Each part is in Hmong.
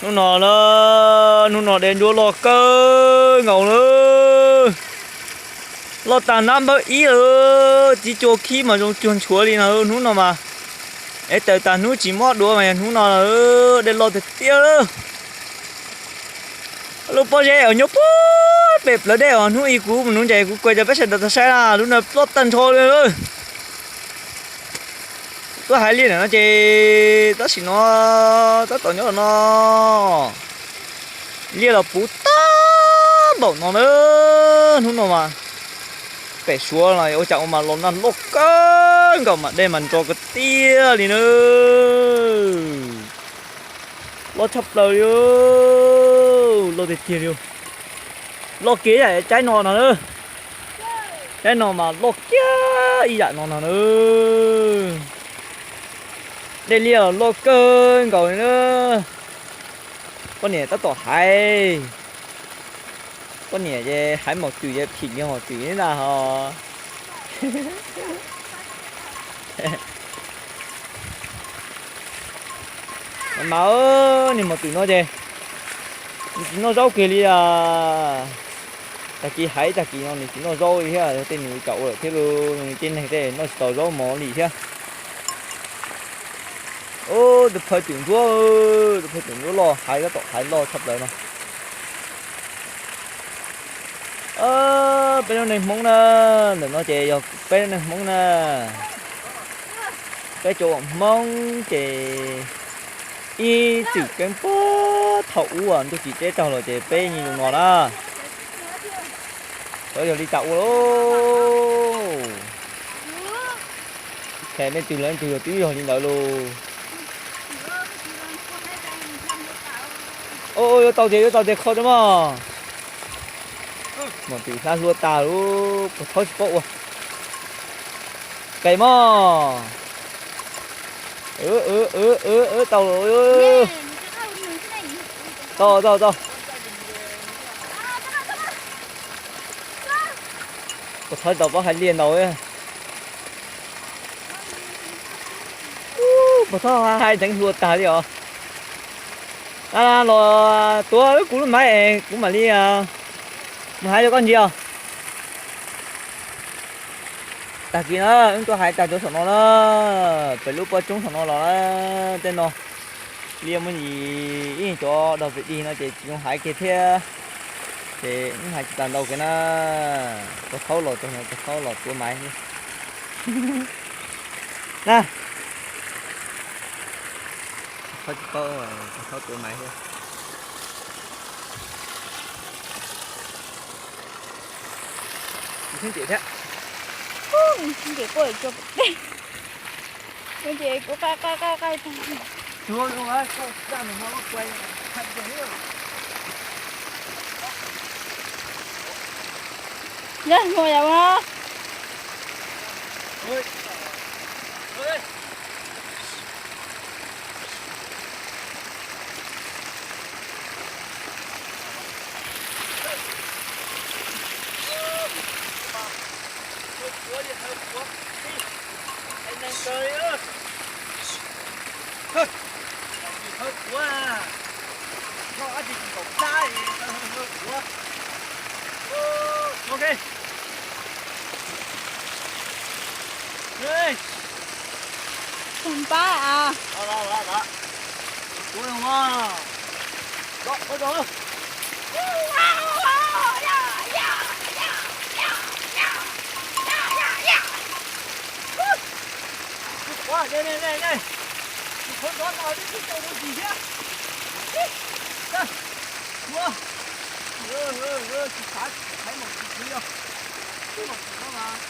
Hnub no na, hnub no dej nruab loj kawg nkaus na. Loj tag nab npawb ib lawm, txiv cua khib mas zoo cuag nchuav li no hnub no mas. Es tawm tag hnub tsis mob duav mas yog hnub no dej loj tiag tiag. Lub pob zeb uas nyob puag pem plawv dej uas hnub ib kuv mus nuv ntsej kuv kuav cov peb sawv daws tau saib na, lub no ploj tag nrho li. Tuaj hais liaj ntawm no ces tab sis no tab tom nyob no, liaj los puv tag npaum no na. Hnub no mas pem Suav los ua cas ua mas los nag loj kawg nkaus mas dej mas nro kawg tiag li na. Loj tshaj plaws li, loj tiag tiag li. Loj kiag ib yam caib no no na. Caib no mas loj kiag ib yam no no na. Dej liaj los loj kawg nkaus li na. Poj niam tab tom hais, poj niam ces hais maum twm ces phim nyuag maum twm na ho. Mas niag maum twm no ces nws tsis noj zaub kiag li as. Tag kis hais tag kis no nws tsis noj zaub li thiab, tej nws cas ua lawm thiab los nws tej neeg tej noj tsis tau zaub mov li thiab. Tus phawj twm nruab, tus phawj twm nruab loj hais tab tom hais loj tshaj plaws no. Peb lub neej Hmoob na, ntawm no ces yog peb lub neej Hmoob na. Peb cov uas Hmoob ces ib txwm keeb puag thaum ub ntuj tsis teb raug los ces peb nyob zoo no na. Xyov yog li cas ua lauj. Khe leej twg los leej twg yog twb yog li ntawd lauj. Yuav tau tias yuav tau tias kho rau mog. Maum twm hlab hlua tas lub puas thaub tsis paub ua. Qes mog. Tau, tau, tau. Puas thaub tau pob hais liaj ntau. Puas thaub hais deev hlua tag li os. Los tuav kuv lub maiv es kuv mam li mus hais rau koj ntsia. Tag kis na wb tuaj hais tag rau saum no na, pem lub pob tsoob saum no los na, tej no liaj muaj ntsis ib cov dog pem dig no ces tsis zoo hais kiag thiab. Ces wb hais tsis tas ntau kiag na. Puas thaub los, puas thaub los tuav maiv thiab na. Thaub tsis paub, thaub tuav maiv thiab. Tsis xeeb cem thiab. Tsis xeeb cem kuj tso pem teb. Ces kuv qaij qaij qaij qaij tag. Yog mus yom. Tus npab a. Tus qhuav, ne ne ne, tus qhuav nrov tas twb tsis tau ua dlig thiab. Ua, tsis xav hais mas tsis khwv yog. Twb mas tsis no mas.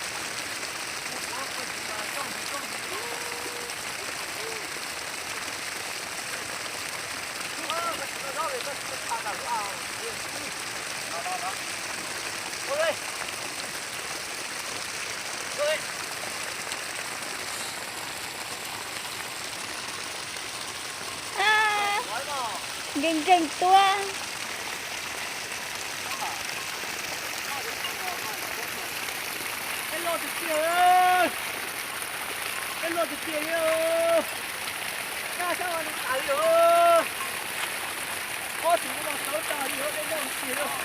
Nkees nkees tuaj. Peb loj tiag tiag, peb loj tiag tiag li, nag sab no tas li os. Ob tug no tau tag li, ob peb nyob ua ke lawm.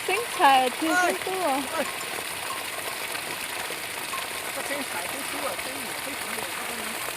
Xeeb Txhais thiab xeeb Tub. Xeeb Txhais, xeeb Tub, xeeb niam xeeb txiv,